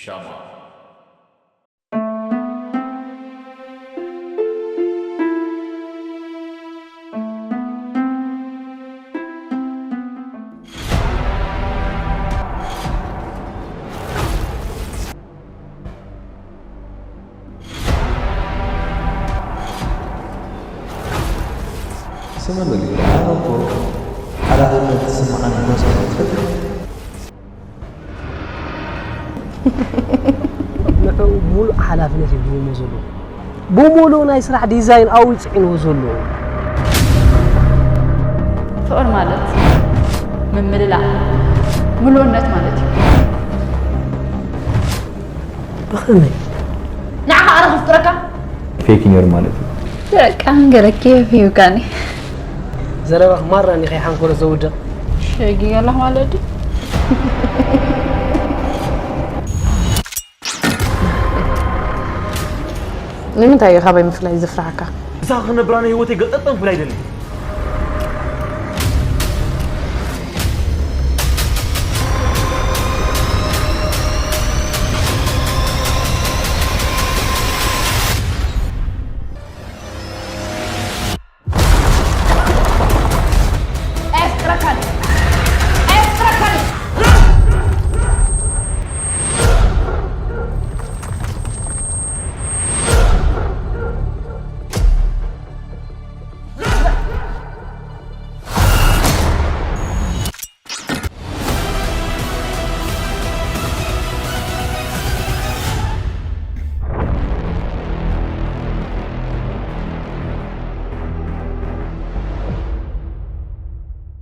ሻማ። ስምዕኒ፣ ኣነ እኮ ሓላፍነት ዝስምዓኒ መስሎ ይፈልጥ። ንዕኡ ሙሉእ ሓላፍነት እዩ ዝህቦ ዘሎ። ብምሉእ ናይ ስራሕ ዲዛይን ኣብኡ እዩ ፅዒንዎ ዘሎ። ፍቕሪ ማለት ምምልላእ፣ ምሉእነት ማለት እዩ። ብኸመይ? ንዓኻ ኣነ ከፍቅረካ ፌክ ነይሩ ማለት እዩ። በቃ ንገረኪ ሂብካኒ። ዘረባኽ ማራ እኒ ከይሓንኮረ ዘውድቕ። ሸጊ ገላኽ ማለት ድዩ? ንምንታይ እዩ ካባይ ምፍላይ ዘፍርሓካ? ምሳኺ ክነብር ኣነ ህይወተይ ገልጠጠን ክብል ኣይደልን።